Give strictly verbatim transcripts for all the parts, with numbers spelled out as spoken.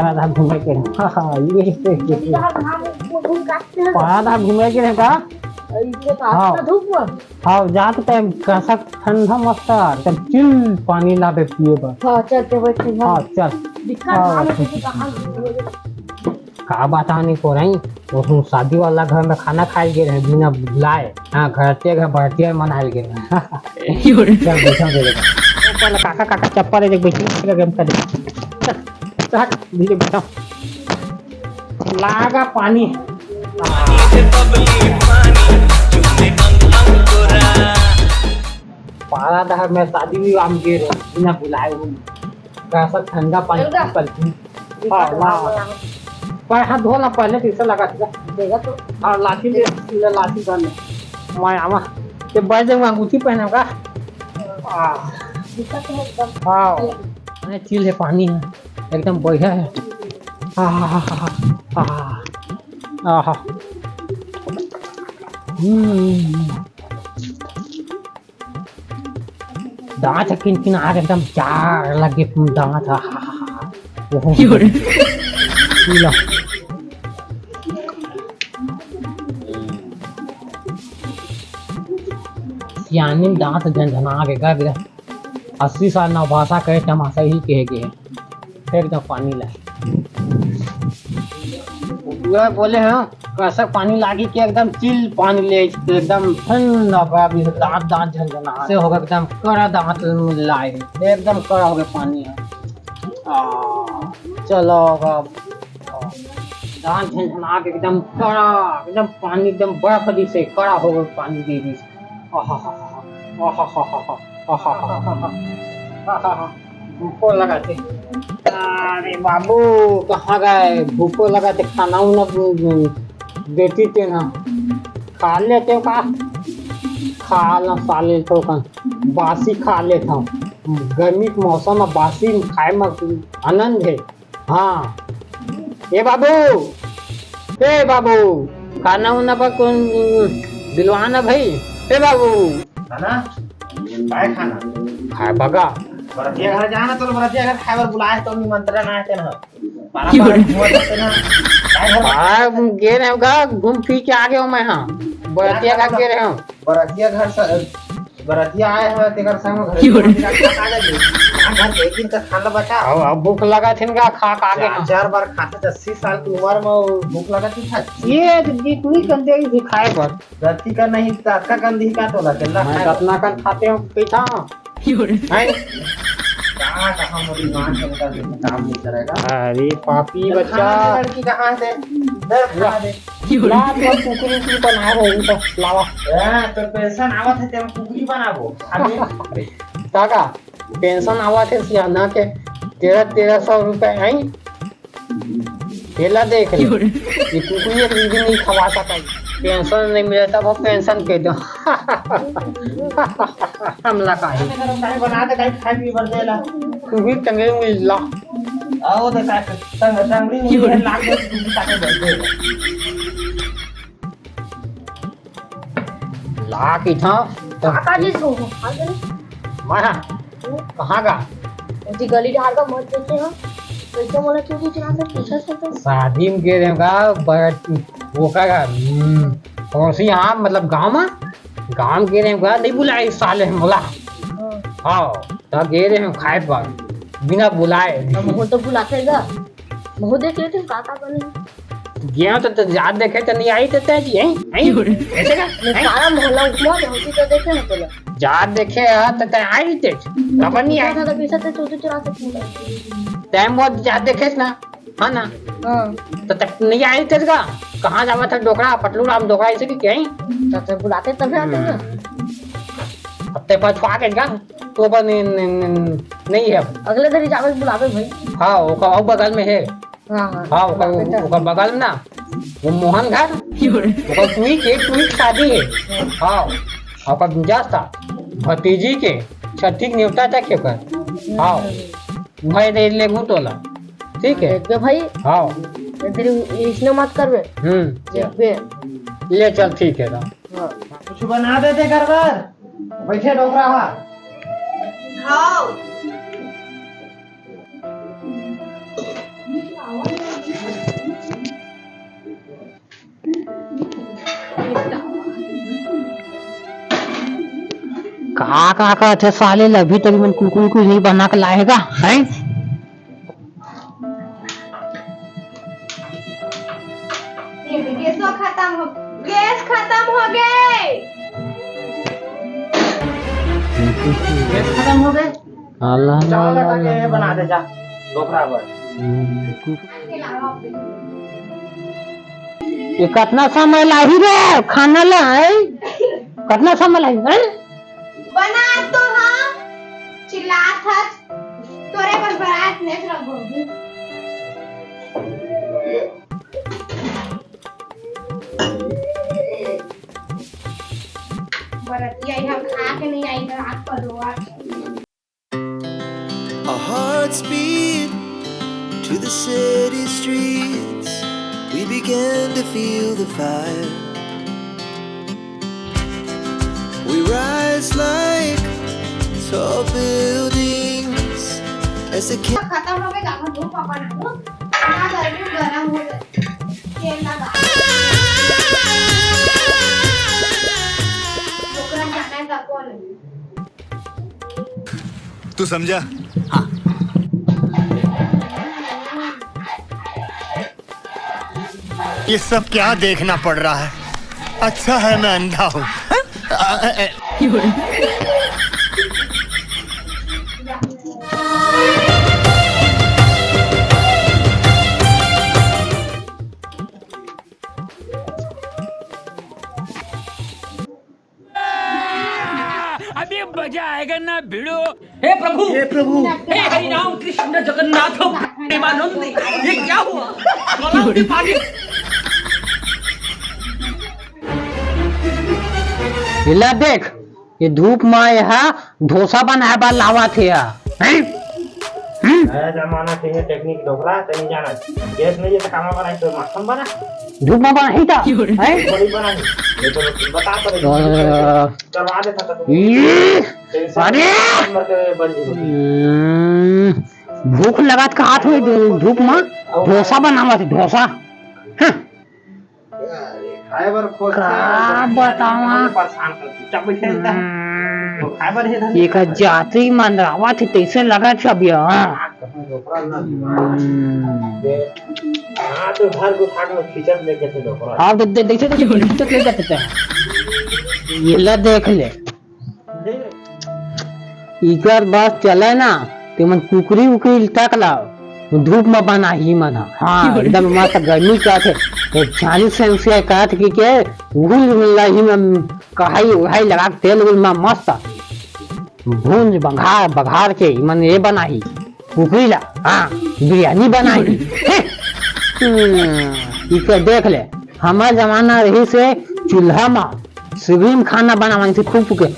आधा घूमे के रहे। हाँ, हाँ, ये, ये, ये, ये। पारा आधा घूमे के रहे का? हाँ। हाँ, जात टाइम कसक ठंडा मस्त, एकदम चिल पानी लाबे पिए बर। हाँ, चल, चल, बैठ, हाँ। हाँ, चल। दिक्कत हाँ, ना हो, ठीक। कहाँ घूमे? का बतानी को रही, वो शादी वाला घर में खाना खाए गे रहे, बिना बुलाए। हाँ, घर के घर बरतिया मनाए गे रहे। चल, बैठा दे दे। ऊपर काका, काका चप्पल है, देख, बैठी, फिर हम कर दे। चल, चल, धीरे बैठा। लागा पानी। पारा डहर में शादी विवाह में गे रहे, बिना बुलाए हुए। कैसा ठंडा पानी, चल गा। पीपल की। हाँ, हाँ। पर हाथ धो ना पहले, कैसे लगा था? देगा तो। हाँ, लाठी ले, ले लाठी धर ले। मैं आवा। ये बैठ जाऊंगा, अंगूठी पहनूंगा। हाँ। दिक्कत है एकदम। हाँ। अरे, चिल है, पानी है, एकदम बढ़िया है। हाँ, हाँ, हाँ, हाँ, हाँ, हाँ, हाँ। हम्म। दांत ह किनकिनात एकदम जार लगे दांत ह। ओहो। P low. सियानी दांत झनझना के गा गिरा। अस्सी साल नवभाषा कहे तमाशा ही कहे गे। फेंक दो पानी ला। पूरा बोले हैं, कैसा पानी लागी कि एकदम चिल पानी ले, एकदम ठंडा, अभी दांत, दांत झनझना से होगा, एकदम कड़ा दांत लाए, एकदम कड़ा हो गया पानी है। आ, चलो अब, आ, दांत झनझना के एकदम कड़ा, एकदम पानी एकदम बर्फ जैसे कड़ा हो गया पानी दे दी। आहाहाहा, आहाहाहा, आहाहाहा, आहाहा। भूखो लगा थे। अरे बाबू, कहाँ गए? भूखो लगा थे, खाना उना ब-, ब-, देती ते ना। खा लेते हो का? खा ला साले तो का। बासी खा लेता हूँ। गर्मी के मौसम में बासी खाए में आनंद है। हाँ। ए बाबू, ए बाबू, खाना उना पर कौन दिलवाना भाई? ए बाबू। खाना? काय खाना? खाए बगा। बरतिया घर जाना, तो बरतिया घर खाए बर बुलाए, तो निमंत्रण आए तेन ह। पारा पारा घूमत हते ना। काय घर? आ, गे रहे हो गा, घूम फिर के आ गए हो मैं, हाँ। बरतिया घर गे रहे हो। बरतिया घर स-, बरतिया आए हवय, तेकर संग घरे क्यों रे? खा खा जाबे। घर के एक दिन का खाना बचा। अब, अब भूख लगा थिन का खा खा के चार, हम। चार बार खाते, अस्सी साल की उम्र में भूख लगा थी था। ये तो जितनी कंदे ही खाए पर। गलती का नहीं, ताका कंदी का तोला, चल मैं खाए। कितना कन खाते हो, पीछा। क्यों रे? हैं? कहाँ, कहाँ मोरी माँ के बता दे, काम नहीं करेगा। अरे पापी तो बच्चा। खाना दे लड़की कहाँ से? दे खाना वाह। दे। ला, तो कुकरी की बना रहे हो, तो लावा। हाँ, तो पेंशन आवत है, तेरे कुकरी बनाबो। अभी काका, पेंशन आवत है सियाना के तेरह, तेरह सौ रुपए आई। तेला देख ले। क्यों रे? ये कुकरी एक भी नहीं खवा सका। पेंशन नहीं मिले तब वो पेंशन के दो। हमला का है। कहीं बना दे, कहीं खाए पी बर देला। कुकरी टंगे मिल ला। आओ तो का, टंग, टंगड़ी क्यों रे? लाग दे, कुकरी काटे बर दे। ला के था। काका जी को, आ गए। मैं, कहाँ का? उसी गली धार का मत देखे हो। कैसे बोला क्यों कि चला से पूछा से तो। शादी में गे रहे का, बट वो का, हम्म, पड़ोसी यहाँ, मतलब गाँव में, गाँव में गे रहे का, नहीं बुलाए साले हम बोला। हाँ। हाँ, तो गे रहे हम खाए पर, बिना बुलाए। हम हो तो बुलाते गा। बहुत देख लेते हैं, का का बने। गया तो, तो जात देखे तो नहीं आई तो तय जी, हैं? हैं? क्यों रे? ऐसे का? मैं हैं? सारा मोहल्ला उपमा में होती तो देखे ना तोला। जात देखे हा तो तय आई ते। कब नहीं आई? तो पीछे से चोरी चुरा के पूरा। तय मोर जात देखे ना, हाँ ना? हाँ। तो तक नहीं आई तेरे का? कहाँ जावा था डोकरा, पटलू राम डोकरा ऐसे कि क्या है? तो, तो बुलाते तब आते ना। हम्म। अब ते पछुआ के का? तो बस नहीं, नहीं, नहीं, नहीं है। अगले दिन ही जावे बुलावे भाई। हाँ, ओकर, वो बगल में है। हाँ, हाँ। हाँ, ओकर, बुलावे तो। ओकर बगल में ना, वो मोहन घर, ओकर टुई के, टुई के शादी है। हाँ, ओकर जस्ता भतीजी के छठी के नेवता तक है ओकर। हाँ, भाई दे ले गूँ तोला, ठीक है? देख बे भाई। हाँ। तेरी इसने मत करबे। हम्म। देख बे। ले चल, ठीक है ना। हाँ। कुछ बना देते घर बर। बैठे डोकरा हा। हाँ। का, का कहथे साले ल, अभी तक मन कुकुर कुछ नहीं बना के लाएगा, हैं? गैसो खत्म हो, गैस खत्म हो गए। गैस खत्म हो गए। अल्लाह, चावल अल्लाह, आटा के अल्लाह। बना दे जा, डोकरा बर। ये कतना समय लाही रे खाना ला, हैं? कतना समय लाही, हैं? बना तो हाँ, चिल्लात हस, तोरे बर बरात नेत रखबो। बरतिया यहाँ खा के नहीं आई, रात का दुआ। Our hearts beat to the city streets. We began to feel the fire. We rise like tall buildings as the ca- खत्म हो गए, जाकर धूप अपन आगू। ना गर्मी गरम हो जाए। तेल लगा। ओकरा जाना है, तको नहीं। तू समझा? हाँ। ये सब क्या देखना पड़ रहा है? अच्छा है मैं अंधा हूँ। अभी मजा आएगा ना भिड़ो। हे प्रभु, हे प्रभु। हे हरि राम कृष्ण जगन्नाथ प्रेमानंद, ये क्या हुआ? गला में पानी। एला देख, ये धूप म एहा डोसा बनाए बर लावत हे एहा। हैं? हम्म? नया जमाना के ये टेक्निक डोकरा, तनी जाना। गैस नहीं है तो कामा बनाई तो मक्खन बना। धूप म बनाही त? हैं? बड़ी बनाई। ये तो बता तो रही। अ, करवा देता था तुम। ई, टेंशन अरे! मत कर, बन जी। हम्म, भूख लगत का हाथ में धूप म डोसा बनावत हे, डोसा। हाँ। अरे, खाए बर खोजथे, का बतावा? परेशान कर, चुपचाप बैठे रहता है। हम्म। तो खाए बर हे धन। एकर जाति मंदरावत हे, तैसे लगत हे अभी, हाँ। हाँ, तो घर को फाट में खींचत लेके थे डोकरा। हाँ, दे-, दे-, देखते, देखते, खींचत ले जाते थे। ये ला देख ले। इकर बस चले ना, ते मन कुकरी उकरी तक ला धूप म बनाही मन ह। हाँ, एकदम मस्त गर्मी कहत हे। तो छानी से उसे कहत कि के उहुल लाही म कढ़ाई उढ़ाई लगा के तेल उल म मस्त भूंज बघार, बघार के मन ये बनाही। कुकरी ला, हाँ, बिरयानी बनाही। हम्म, इकर देख ले, हमर जमाना रहिस हे चूल्हा म, सिगड़ी म खाना बनावन से फूक फूक के।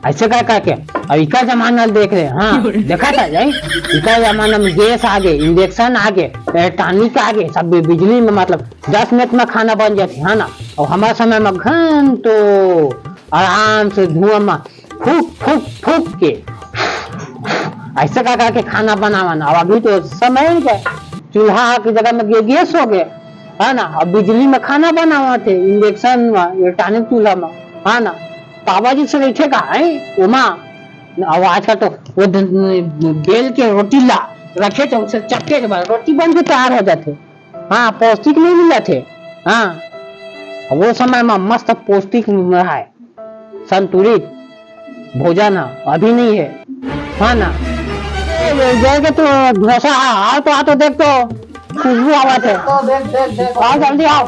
ऐसे का, का के? अब इका जमाना ल देख ले, हाँ, देखा था, जाई? इका जमाना में गैस आगे, इंडक्शन आगे, इलेक्ट्रॉनिक आगे, सब बि-, बिजली में, मतलब, दस मिनट में खाना बन जाथे, है ना? और हमारे समय में घंटों आराम से धुआं में फूक, फूक, फूक के ऐसे का करके खाना बनावन। अब अभी तो समय हो गया, चूल्हा के जगह में गे-, गैस हो गए, है ना? अब बिजली में खाना बनावत हे, इंडक्शन में, इलेक्ट्रॉनिक चूल्हा में, है ना? पावा जी से रहिथे का, है? ओमा, अब आजकल तो वो द-, बेल के रोटी ला रखे तो उसे चक्के के बाद रोटी बन के तैयार हो जाथे। हाँ, पौष्टिक नहीं मिलत हे। हाँ, वो समय में मस्त पौष्टिक रहा है। संतुलित भोजन ह, अभी नहीं है, है ना? ए, ये जाएगा तो डोसा, आ, आओ तो, आ तो देख तो, खुशबू आवत है। आओ, जल्दी आओ।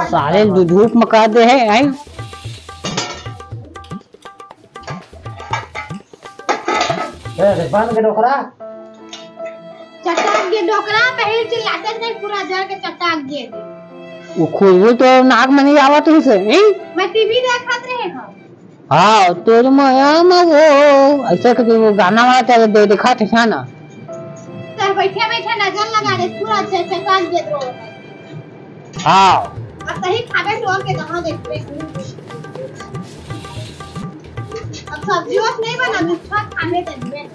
साले दू धूप में कर दे है, हैं? ए, बंद के डोकरा। चटक गे डोकरा, पहिल चिल्लाते नहीं, पूरा जर के चटक गे। वो खुशबू तो नाक में नहीं आवत रहिस हे, हैं? मैं टीवी देखत रहे हूँ। हाँ, तोर माया में वो, ऐसे करके वो गाना वाला चल दे, दिखा थे ना। तो बैठे बैठे नजर लगा दे, पूरा च-, चटक गे तो। हाँ। अब सही खाबे तो और के कहाँ देखबे? अब सब्जी वस नहीं बना, मिठा खाने दे दिए।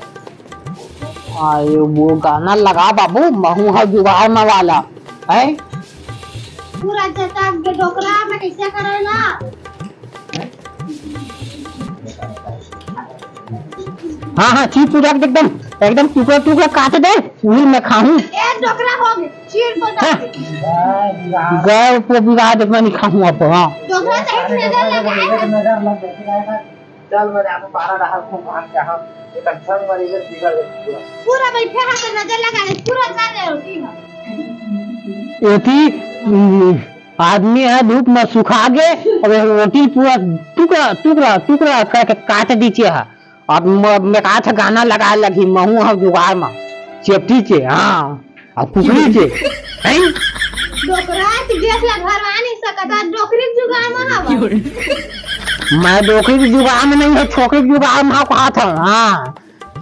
आयो, वो गाना लगा बाबू, महू ह जुगाड़ में वाला, हैं? पूरा जटा के डोकरा में कैसे करेला? हाँ, हाँ, चीर पूरा के एकदम, एकदम टुकड़ा टुकड़ा काट दे, उही मैं खाहूँ। ए, डोकरा हो गए, चीर को हाँ। गए ऊपर बिगाड़ देख, मैं नहीं खाहूँ अब, हाँ। डोकरा तो एक नजर लगाए है। चल, मैं आपको बारह रहा हूँ, भाग जा, हम एक अच्छा मरीज बिगड़ गए पूरा। पूरा बैठे हैं तो नजर लगा ले, पूरा कर रहे हो की हम। एती, हम्म, आदमी है धूप में सुखा गए, और ये रोटी पूरा टुकड़ा, टुकड़ा, टुकड़ा करके काट दीजिए है। अब म-, मैं कहा था गाना लगा लगी, महू हम जुगाड़ में, चेपटी के, हाँ, अब कुकरी के, हैं? डोकरा के देख ला, घरवा नहीं सकता, डोकरी के जुगाड़ में हवा। मैं डोकरी के जुगाड़ में नहीं है, छोकरी के जुगाड़ में कहा था, हाँ।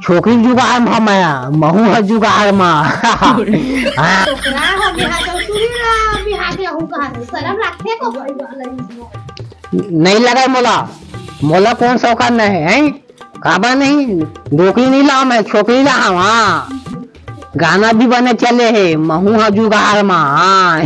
छोकरी जुगाड़ म मैं, महू ह जुगाड़ म। हाँ। छोकरा हो बिहा तो तू ही ना बिहा के हूँ कहा तो शर्म लागथे को भाई वाला। नहीं लगा मोला, मोला कौन शौका नहीं है, काबा नहीं, डोकरी नहीं ला मैं, छोकरी ला, हाँ। गाना भी बने चले है, महू ह जुगाड़ म, हाँ।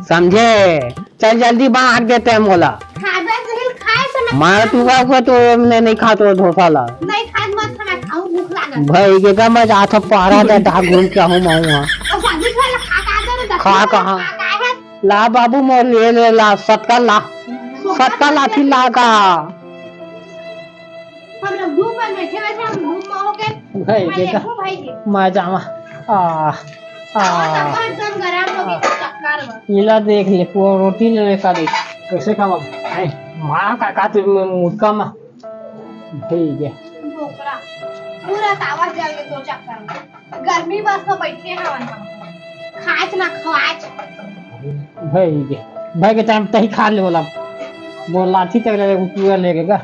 समझे? चल जल्दी बांट देते हैं मोला। खाबे तो हिल खाए से ना। मैं तू का को तो मैं नहीं खा तो डोसा ला। नहीं खाए मत खाना, खाऊं भूख लागल। भाई के का मैं जात हूँ पहरा दे ता घूम के हूँ मैं वहाँ। और शादी खाए ला खा का दे रे, खा कहाँ? खा का है? ला बाबू मोर ले ले ला सतका ला। सतका ला फिर ला का। हम लोग धूप में बैठे बैठे हम धूप में हो गए। भाई मैं के का देखूं भाई के। मैं जावा। आ। हाँ, हाँ। एकदम गरम हो गई, चक्कर में। इला देख ले, पूरा रोटी ले लेता देख। कैसे खावा? हैं? माँ का, का तू मु-, मुक्का मा? ठीक है। बोकरा। पूरा तावा जल के दो चक्कर में। गर्मी बस में बैठे हवन हम। खाच ना खाच। भाई के, भाई के टाइम तही खा ले बोला। बोला थी तक ले, पूरा लेके का।